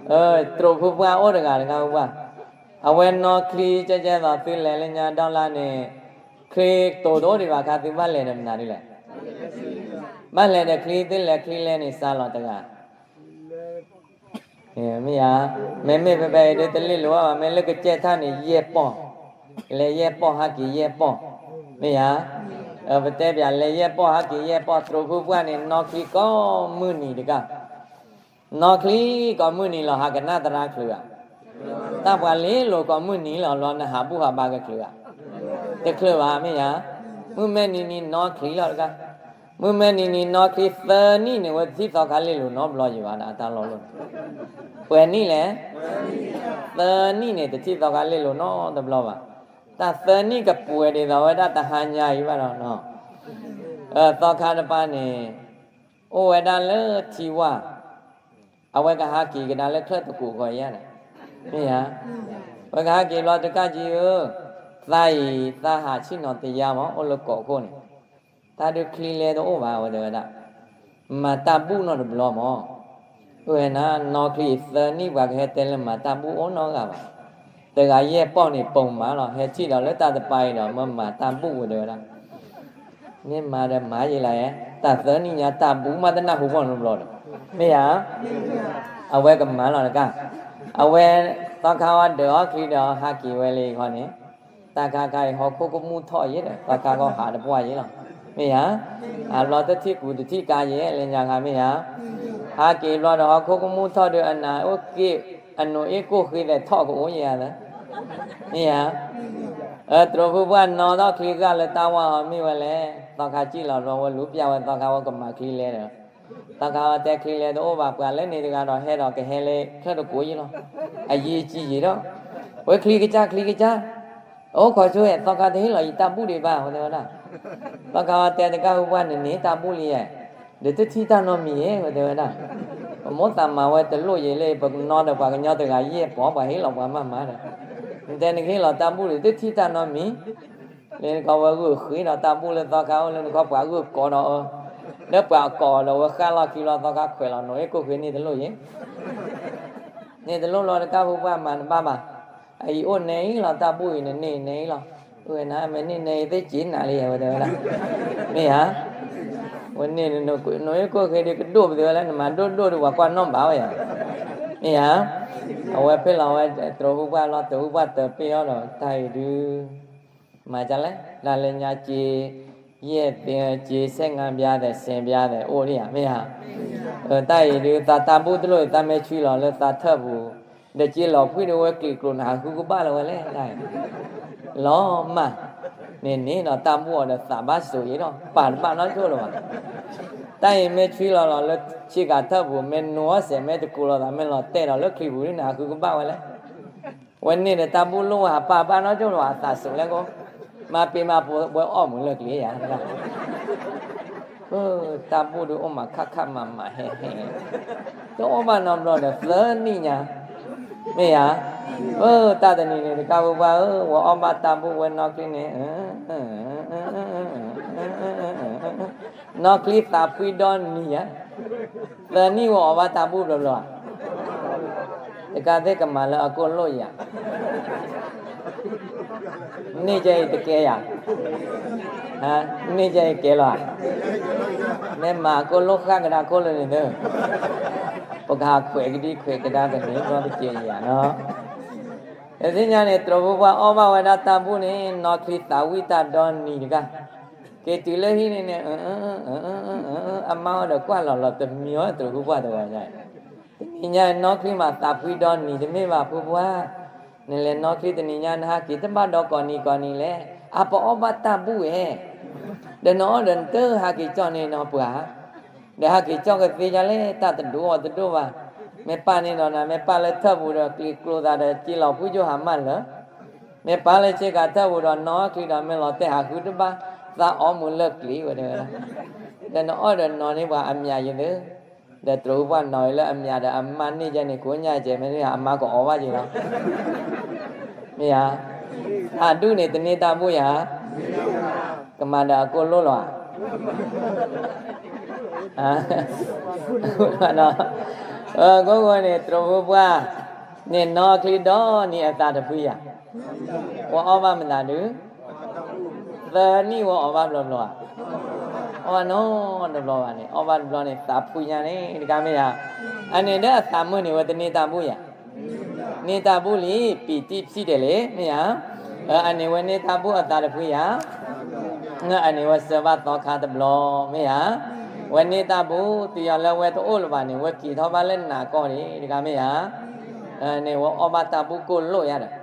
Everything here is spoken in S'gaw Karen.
တြိာ်ဖုပှၢ်အိၣ်တဂၤတဂၤပှၢ်, အဝဲနီၣ်ချံကဲကဲသိးသုလဲၤလၢညါဒီလါန့ၣ်, ချံတိၤတအိၣ်ဒံးဘၣ်ခါ သုဘၣ်လဲၤဒီးမနုၤဒ်လဲၣ်. ဘၣ်လဲၤဒီးချံ သုလဲၤချံလဲၤန့ၣ် စးလီၤတဂၤ မ့ၢ်ဧါ, မ့မ့ၢ်ဖဲဖဲအံၤဒ်တလ့ၣ်လိၤဘၣ်ဘၣ်, မ့ၢ်လၢကစၢၢ်ထၣ်န့ၣ် ယဲၢ်ပီၢ်, လဲၤယဲၢ်ပီၢ်ဟးက့ၤယဲၢ်ပီၢ်, မ့ၢ်ဧါ, ပတဲပၠးလဲၤယဲၢ်ပီၢ်ဟးက့ၤယဲၢ်ပီၢ်, တြိာ်ဖုပှၢ်န့ၣ် နီၣ်ချံကိးမုၢ်နံၤတက့ၢ်, နီၣ်ချံကိးမုၢ်နံၤလီၤ ဟးကနၣ်သရၣ်ချုးဧါ, တၢ်ပှၤလ့လိာ်ကိးမုၢ်နံၤလီၤ လီၤနဟးဘူၣ်ဟးဘါကချုးဧါ, တချုးဘၣ်မ့ၢ်ဧါ, မုၢ်မဲနံၤနံၤနီၣ်ချံလီၤတက့ၢ်, မုၢ်မဲနံၤနံၤနီၣ်ချံသၢနံၣ်န့ၣ် ဝဲတထံၣ်သီခါလ့လိာ်နီတဘျီယံၤဘၣ်ဒီးအတၢ်လီၢ်လီၢ်န့ၣ်, ပှဲၤနံၣ်လဲၣ်, သၢနံၣ်န့ၣ် တထံၣ်သီခါလ့လိာ်နီတဘျီဘၣ်, တၢ်သၢနံၣ်ကပှဲၤဒ်သိးဝဲဒၣ်တဟါညါအံၤဘၣ်ဒီး, သီခါတပၤန့ၣ် အိၣ်ဝဲဒၣ်လၢထံဝၢ်, အဝဲကဟးက့ၤကဒါလၢချၢၣ်သကိးဃီယါန့ၣ်, မ့ၢ်ဧါ, ဝဲကဟးက့ၤဘျီတကးကံဧၢ, သးအံၤသးဟးဆ့ၣ်နီၤတယါမး အိၣ်လၢကိးခိၣ်န့ၣ်, တၢ်ဒုးချံလဲတအိၣ်ဘၣ်ဝဲတဲဝဲဒၣ်, မၤတၢ်ဘူၣ်နီတဘျီမး, ဝဲန့ၣ်နီၣ်ချံအံၤသၢနံၣ်ပှၤကဟဲတဲလၢမၤတၢ်ဘူၣ်အိၣ်နီတဂၤဘၣ်, တဂၤယဲၢ်ပီၢ်န့ၣ် ပိာ်မၤလီၤ ဟဲထံၣ်ဒီးလၢတၢ်တပၤအံၤဒီး မၤမၤတၢ်ဘူၣ်ဝဲတဲဝဲဒၣ် မ့ၢ်မၤဒီးမၤယံာ်လၢ်ဧါ, တၢ်သၢနံၣ်ညါတၢ်ဘူၣ်မးတနၢ်ဟူဘၣ်နီတဘျီဒီး, မ့ၢ်ဧါ, အဝဲကမၤလီၤတက့ၢ်, အဝဲ သီခါဝဲဒၢးအီၣ်ချံဒီးဟးက့ၤဝဲလံခီန့ၣ်, တၢ်ခါခါအံၤဟီၣ်ခိၣ်ကမူၣ်ထီၣ်ယဲဒီး သီခါကီၢ်ဟးတပှၢ်ယဲလီၤ, မ့ၢ်ဧါ, အဘျီတထံၣ်ကူတထံၣ်ကါယဲလၢညါခါမ့ၢ်ဧါ, ဟးက့ၤဘျီဒီးဟီၣ်ခိၣ်ကမူၣ်ထီၣ်ဒီးအနၢ်အိၣ်က့ၣ်, အနိးအ့ၣ်ကိၣ်ဃ့သဲးထီၣ်ကအိၣ်ယဲဧါ, မ့ၢ်ဧါ တြိာ်ဖုပှၢ်နီၣ်ထီၣ်ချံဂာ်လၢတၢ်ဝၢ်အီၤမ့ၢ်ဝဲလဲၣ်, သီခါစံၣ်လီၤဘျီဝဲလူၤပျၢ်ဝဲသီခါဝဲကမၤချံလဲဒီး, သီခါဝဲတဲချံလဲတအိၣ်ဘၣ် ပှၤလၢန့ၣ်တဂၤဒီး ဟဲဒီးကဟဲလၢချၢၣ်တကိးယံၤလီၤ, အယံာ်ကံယံာ်ဒီး, ဝဲချံကစၢ်ချံကစၢ်, အိၣ်ခိးဆိဝဲ သီခါတဟ့ၣ်လီၤယတၢ်ဘူၣ်ဒံးဘၣ်ဝဲတဲဝဲဒၣ်, သီခါဝဲတဲတကးဖုပှၢ်န့ၣ်န့ၣ်တၢ်ဘူၣ်လံယဲ ဒီးတထံၣ်တၢ်နီတမံၤယဲ ဝဲတဲဝဲဒၣ်, ပမိၣ်သးမၤဝဲတလိၣ်ယဲလၢ ပကနီဒီးပှၤကညီတဂၤယဲၢ်ပီၢ် ပှၤဟ့ၣ်လီၤပှၤမးမးဒီး, နတဲနကဟ့ၣ်လီၤတၢ်ဘူၣ်ဒီး တထံၣ်တၢ်နီတမံၤ, လၢနခီဝဲဂုာ်ဃ့ဒီးတၢ်ဘူၣ်လၢသီခါအိၣ်လၢနခီပှၤဂုာ်ကိးဒီးအီၤ, လၢပှၤကိးအီၤဒီးဝဲဃၣ်လီၢ်ခံလီၤသီခါခွဲးလီၤ နိးအ့ၣ်ကိၣ်ဃ့န့ၢ်တလိၣ်ယဲ န့ၢ်တလိၣ်လီၤတကးဖုပှၢ်မၤတဘၣ်ဘၣ်, အအံၤအိၣ်နဲအံၤလီၤတၢ်ဘူၣ်အံၤန့ၣ်န့ၢ်နဲအံၤလီၤ, ဝဲန့ၣ်မ့ၢ်န့ၢ်နဲအံၤသ့ၣ်က့ၤနၤလံဝဲတဲဝဲဒၣ်, မ့ၢ်ဧါ, ဝဲန့ၣ် နိးအ့ၣ်ကိၣ်ဃ့ဒုးကဒိၣ်ပသ့ဝဲလၢနမၤဒိၣ်ဒိၣ်ဒုးပှၤကွၢ်နီၣ်ဘၣ်ဝဲယါ, မ့ၢ်ဧါ, အဝဲဖ့ၣ်လီၤဝဲတြိာ်ဖုပှၢ်လီၤ တြိာ်ဖုပှၢ်တၢၤပ့ၢ်အီၤဒီး တၢ်အံၤဒုး မၤဒ်လဲၣ် တၢ်လၢညါက့ၤ ယဲၢ်သ့က့ၤ ဆယ့်ငါးပြားသဲး ဆယ်ပြားသဲး အိၣ်ဒံးဧါ မ့ၢ်ဧါ, တၢ်အံၤဒုး သးတၢ်ဘူၣ်တလိၣ်အံၤ သးမ့ၢ်ဆွံလီၤလၢသးထၢၣ်ပူၤ, ဒီးက့ၤလီၤဖှံဒီးဝဲကျံးကျိၤနဟးဃုကဘၣ်လၢၤဝဲလဲၣ်, လီၤမၢ်, န့ၣ်န့ၣ်ဒီးတၢ်ဘူၣ်အီၤဒီးသးဘၣ်စိၤအံၤဒီး ပာ်တဘၣ်နီတကၠိၢ်လၢၤဘၣ်, တၢ်အံၤမ့ၢ်ဆွံလီၤလီၤလၢဆ့ကၤထၢၣ်ပူၤ မ့ၢ်နိအီၣ်စဲး မ့ၢ်တကိးလီၤသး မ့ၢ်လီၤတဲာ်ဒီးလၢချံပူၤဒ်နဟးဃုကဘၣ်ဝဲလဲၣ် ဝဲန့ၣ်ဒီးတၢ်ဘူၣ်လိၣ်ဝဲဟးပာ်ဘၣ်နီတကၠိၢ်လၢၤဘၣ် အသးစိၤလဲၣ်ကိး, မၤပ့ၤမၤပူၤဝဲအီၣ်မုာ်လၢကျံၤယါ, တၢ်ဘူၣ်ဒုးအိၣ်မးခၣ်ခၣ်မးမးဟဲဟဲ, တအိၣ်ဘၣ်နီတဘျီဒီးသၢနံၣ်ညါ, မ့ၢ်ဧါ, တၢ်တနံၤန့ၣ် တကးဝဲပှၢ်ဧၢ ဝဲအီၣ်ဘၣ်တၢ်ဘူၣ်ဝဲနီၢ်ချံန့ၣ် နီၢ်ချံသးဖှံဒီနံၤယါ, သၢနံၣ်ဝဲအီၣ်ဘၣ်တၢ်ဘူၣ်ဘျီဘျီဧါ, တကးသ့ၣ်ကမၤလၢအကိၣ်လိၣ်ယါ, န့ၢ်ကဲအံၤတကဲယါ, န့ၢ်ကဲအံၤကဲလီၤဧါ, မ့ၢ်မၤအကိၣ်လိၣ်ဃၣ်ကဒါခိၣ်လၢန့ၣ်သၢ, ပကဟးခွဲးကဒံခွဲးကဒါကန့ၢ်ဘျီတကဲယါနီၤ တသ့ၣ်ညါန့ၣ် တြိာ်ဖိပှၢ်အီၣ်ဘၣ်ဝဲဒၣ်တၢ်ဘူၣ်န့ၣ် နီၢ်ချံသးဝံၣ်တၢ်ဒီနံၤတဂၤ, က့ၤတုၤလၢဟံၣ်န့ၣ်န့ၣ် အမါအိၣ်ဒီးကွၢ်လီၤလီၤတမံၤအီၤ တြိာ်ဖိပှၢ်တဂၤညါ, တနံၤညါနီၢ်ချံမးသးဖှံဒီနံၤတမ့ၢ်ဘၣ်ဖိပှၢ်, နလဲၤနီၢ်ချံတနံၤညါ နဟးက့ၤတဘၣ်ဒီကိးနံၤကိးနံၤလဲၣ်, အပအီၣ်ဘၣ်တၢ်ဘူၣ်ဝဲ ဒီးနအီၣ်ဒီးနတဟးက့ၤကၠီၣ်န့ၢ်နီၢ်ပှၤ, ဒီးဟးက့ၤကၠီၣ်ကသ့ဒ်လဲၣ် တၢ်တဒိၣ်အီၤတဒိၣ်ဘၣ်, မ့ၢ်ပၢ်န့ၣ်ဒီးနၤ မ့ၢ်ပၢ်လၢထၢၣ်ပူၤဒီးကျံးကျိၤသးဒီး က့ၤလီၤဖှံယိၣ်ဟးမၢ်လၢာ်, မ့ၢ်ပၢ်လၢဆ့ကၤထၢၣ်ပူၤဒီးနီၢ်ချံဒီး မ့ၢ်လီၤတဲာ်ဟးဃုတဘၣ်, သးအီၣ်မုာ်လၢကျံၤဝဲတဲဝဲဒၣ်, ဒီးနအီၣ်ဒီးနီၢ်န့ၢ်ပှၤအမျးယသ့, ဒီးတြိာ်ဖိပှၢ်နီၢ်အံၤလၢအမျးဒီးအမါန့ၢ်ကဲန့ၣ် ကိးညါကဲ မ့ၢ်အမါကအီၣ်ဘၣ်က့ၤလီၤ မ့ၢ်ဧါ, အဒူၣ်န့ၣ်တန့ၢ်တၢ်ဘူၣ်ယါ, ကမၤဒီးအကိၣ်လိၣ်လီၤဧါ, နီၤ, အဂီၢ်ဂီၢ်န့ၣ် တြိာ်ဖိပှၢ်န့ၣ် နီၢ်ချံဒီနံၤအသးတဖှံယၤ, ဝဲအီၣ်ဘၣ်မနုၤဒုး, သၢနံၣ်ဝဲအီၣ်ဘၣ်ဘျီဘျီဧါ, အီၣ်ဘၣ်နီတဘျီဘၣ်န့ၣ် အီၣ်ဘၣ်တဘျီန့ၣ် သးဖှံညါန့ၣ်တခါမ့ၢ်ဧါ. အန့ၣ်ဒီးအသးမုာ်န့ၣ် ဝဲတန့ၢ်တၢ်ဘူၣ်ယၤ, န့ၢ်တၢ်ဘူၣ်လံ ပံာ်တံၢ်ဆံၣ်တဲာ်လံမ့ၢ်ဧါ. အန့ၣ်ဝဲန့ၢ်တၢ်ဘူၣ်အသးတဖှံယၤ အန့ၣ်ဝဲစၢၤဘၣ်သီခါတဘျီမ့ၢ်ဧါ. ဝဲန့ၢ်တၢ်ဘူၣ် တုၤယီၤလၢဝဲတအိၣ်လၢၤဘၣ်န့ၣ် ဝဲက့ၤထီၣ်ဘၣ်လၢနးကီၢ်န့ၣ်တခါမ့ၢ်ဧါ. န့ၣ်ဝဲအီၣ်ဘၣ်တၢ်ဘူၣ်ကိၣ်လိၣ်ယၤဒီး